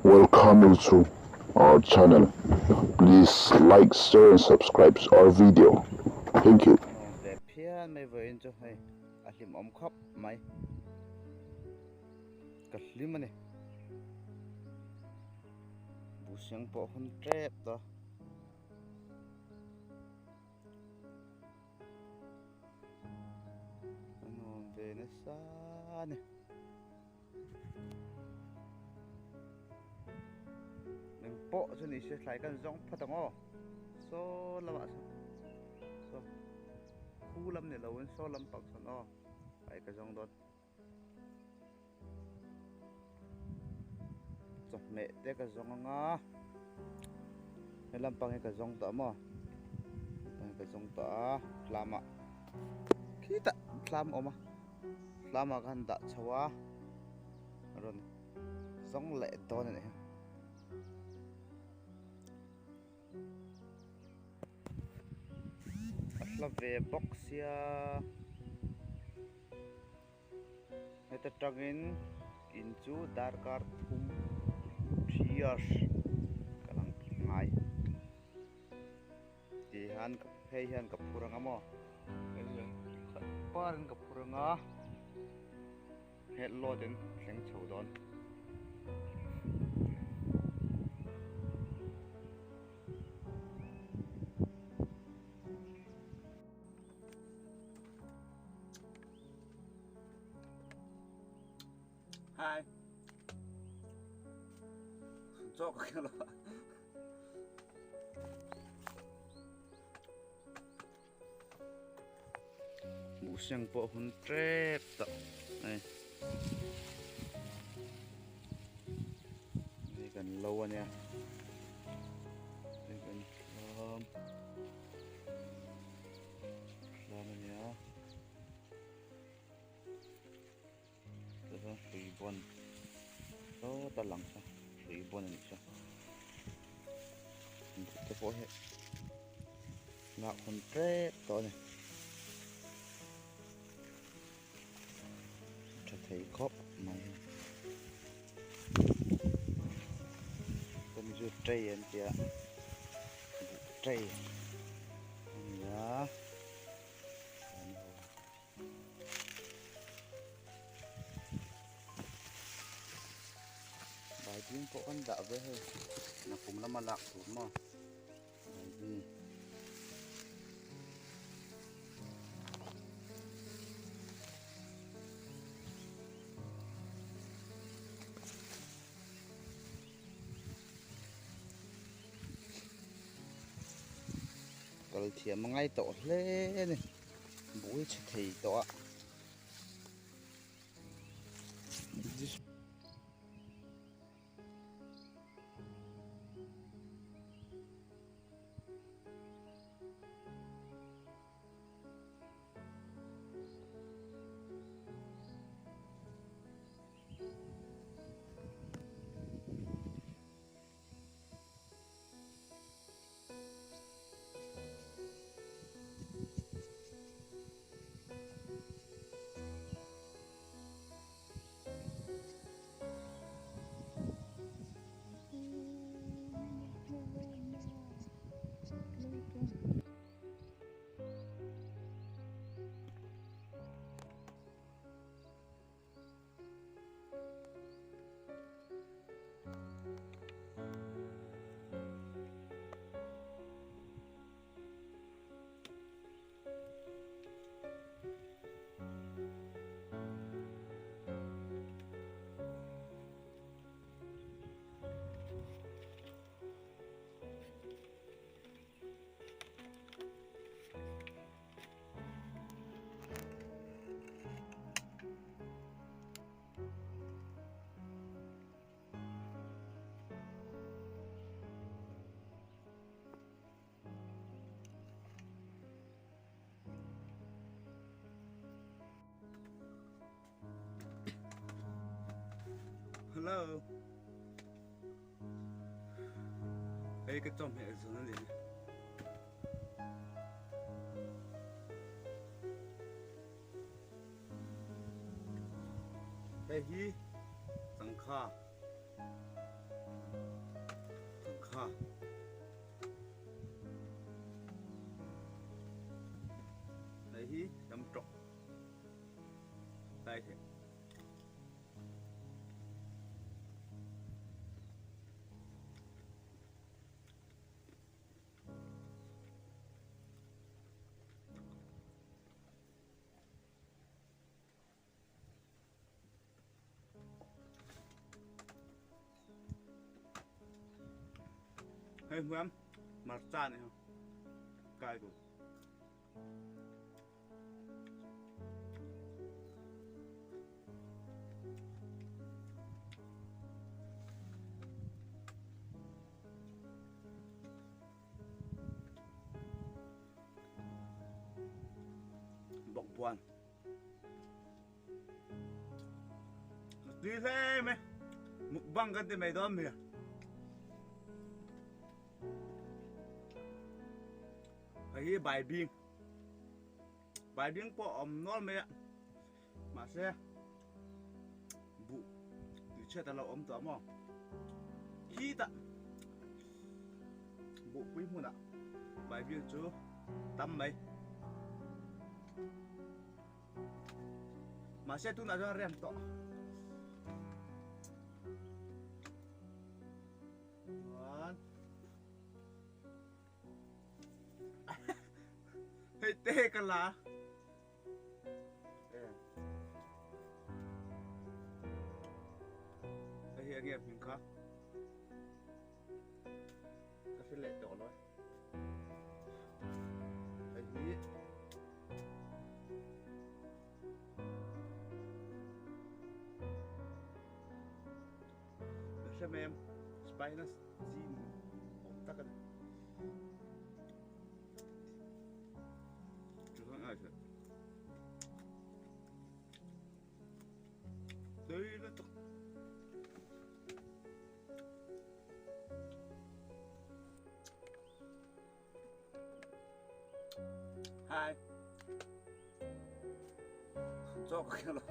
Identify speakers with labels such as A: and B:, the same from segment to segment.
A: Welcome you to our channel. Please like, share and subscribe our video. Thank you.
B: Ve phian mai vawiin chu hei a hlimawm khawp mai ka hlim a ni buhsiang pawh hun tep ta. A nuam ve nasa a ni. Eng pawh chu ni se thlai kan zawng phawt ang aw. Saw lamah sawn saw khu lam ni loin saw lam pang sawn aw thlai ka zawng dawn. Chawhmeh te ka zawng anga helam pang hi ka zawng tawh maw hei ka zawng tawh a tlamah khitah tlam a awm a tlamah khan dah chho a rawn zawng leh dawn a nih hi. A hla ve bawk sia. Heta tangin in chu darkar thum 3 hours ka lang ngai tih hian hei hian ka phur anga maw khat parin ka phur anga head load in thleng chho dawn. Hi. Chaw ka keng lo. Buhsiang pawh hun tep tawh hei. Hei kan lo a nia. Hei kan thlam. Thlam a nia. Chuan hrui bawn sawt a lang saw hrui bawn a nih saw te pawh hi nghah hawn tep tawh a ni tha thei khawp mai a chu tray an tia buh tray a ni a. Baibing pawh kan dah ve hei nakum lama lak tur maw baibing. Kal thiam a ngai tawh hle a ni. Bul chhe thei tawh a. Hello. Hei ka chawhmeh zawn a ni. Hei hi changkha. Ai theih. Hei hmuam marcha ni ho kai tu. Bawkbuan. Tui hle mai. Mukbang kan ti mai dawn mi. Hei hi baibing. Baibing pawh a awm nual mai a. Mahse buh tui chhiat a lo awm tawh maw? Khitah buhpui hmunah baibing chu tam mai. Mahse tunah chuan rem tawh. Chuan hei te ka la. Hei hi enge hming kha ka hre leh tawh lo hei hi ka hre mai em spinach chin awm tak a ni. Tui lutuk. Hai. Chaw ka keng lo.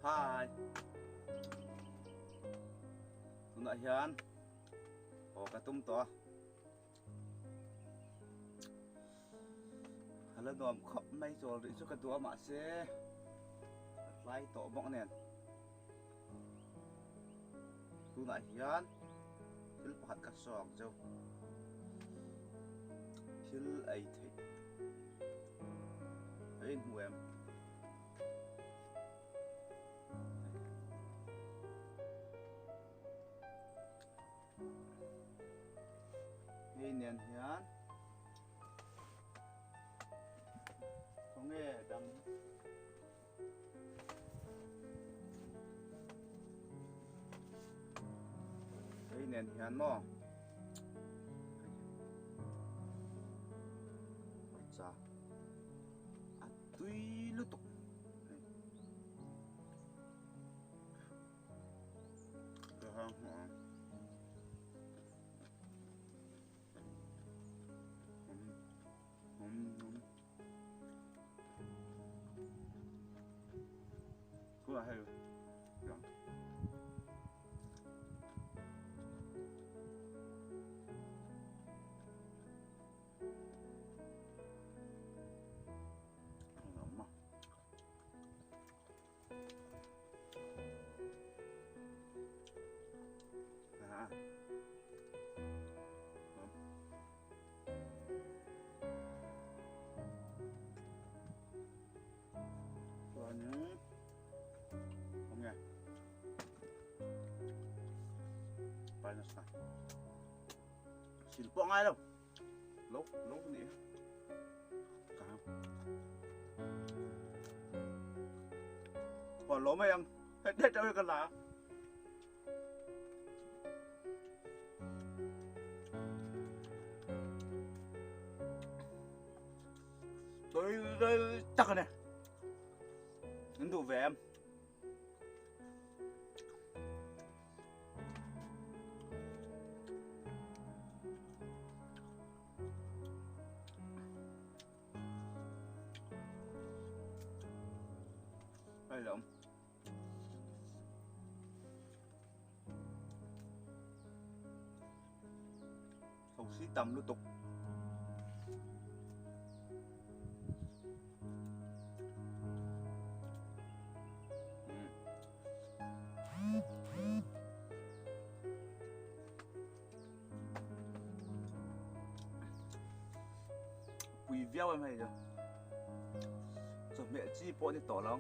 B: Hi. Tunah hian aw ka tum tawh a. A la nuam khawp mai chawl rih chu ka duh a mahse a tlai tawh bawk nen. Tunah hian thil pakhat ka sawi ang cheu. Thil ei theih a inhmu em? Hei nen hian khawnge dang hei nen hian maw hmarcha a tui lutuk. Chuanin enge pai nasa sil pawh ngai lo lo lo ni ka còn lỗ mấy ông hết hết rồi còn là tôi chắc rồi nè Đến đủ về em Đây là ông Thầu sĩ tầm luôn tục. viau em hei chu. Chawhmeh chi pawh ni tawh lo.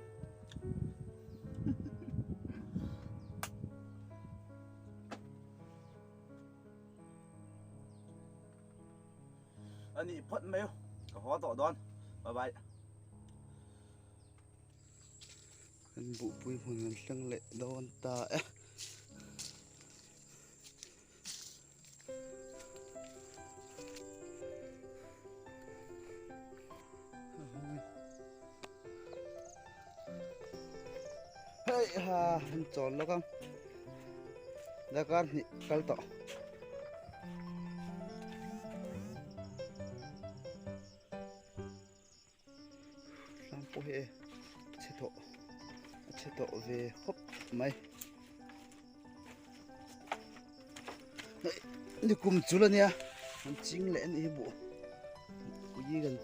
B: A nih phawt mai u, ka haw tawh dawn. Bye bye. Kan buhpui hmun kan thleng leh dawn ta e. Hei ha an chawl lawk ang dakar hnih kal tawh. Tlang pawh hi chhe tawh a chhe tawh ve khawp mai. Ni kum chul ania an ching leh anih hi buh ui kan.